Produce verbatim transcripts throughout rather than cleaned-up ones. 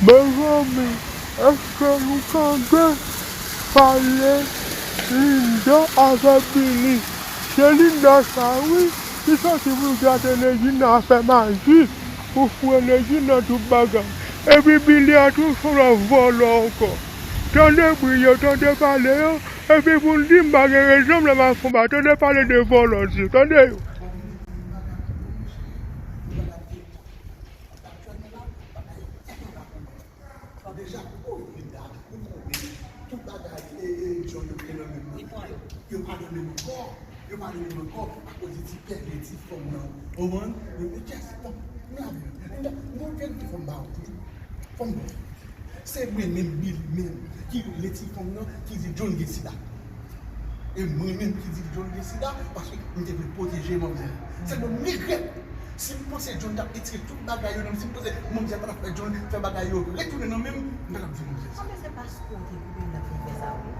Mezanmi, èske nou tande pale Linda avèk Billy? Se Linda sa wi, ki soti pou gate Negina fè maji, pou foure Negina tout bagay. Epi Billy a tou se yon lòt vòlò ankò. Tande bri yo, tande pale yo, epi pou n di m pa gen rezon m lè m ap fon ba, tande pale de vòlò di, tande yo. Deja, ou konnen, ou konnen, tout bagay, e, e, John yo te nan menm nan. Yo pa nan menm ankò. Yo pa nan menm ankò. Akoz de ti pèlen, ti fanm nan. Ou konprann? Yo, e, kès, bon, m lave. M, m, m, fòm ba ou. Fòm ba ou. Se mwen menm, Billy menm, ki rele ti fanm nan, ki di John gen sida. E mwen menm ki di John gen sida, paske m te vle pwoteje manmzèl. Sèlman m regrèt, si m panse John t ap retire tout bagay yo nan, si m panse manmzèl pa t ap fè John fè bagay yo retounen nan men m, m pa t ap di manmzèl sa. Anben se paske w te koupe l l ap vin fè sa wi.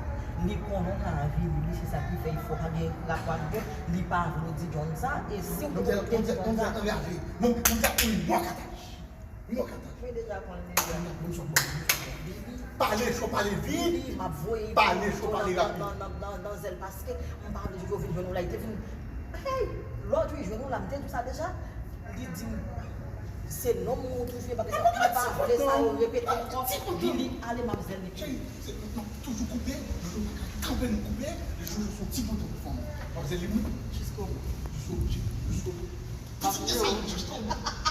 Li konnen w ka vini, li se sa ki fè l fò pa gen rapò ak John, li pa vle w di John sa, e si w te konn John sa. Manmzèl anraje, manmzèl anraje, manmzèl anraje. Mwen deja konn li. Pale cho, pale vit. Pale cho, pale rapid. Nan zèl paske m pa vle Jojo vin jwenn ou la. Li te vin, hey, lòt wi jwenn ou la, m te di w sa deja. Li di m se nonm ou toujou ye bagay sa, li pa vle sa yo repete ankò. Li, li ale, m ap zèl li. Cheri, se nou toujou koupe, Jojo pa ka kanpe nou koupe, Jojo se yon ti bouton pou fanm. M ap zèl li mwen, jiskobou, jiskobou, jiskobou.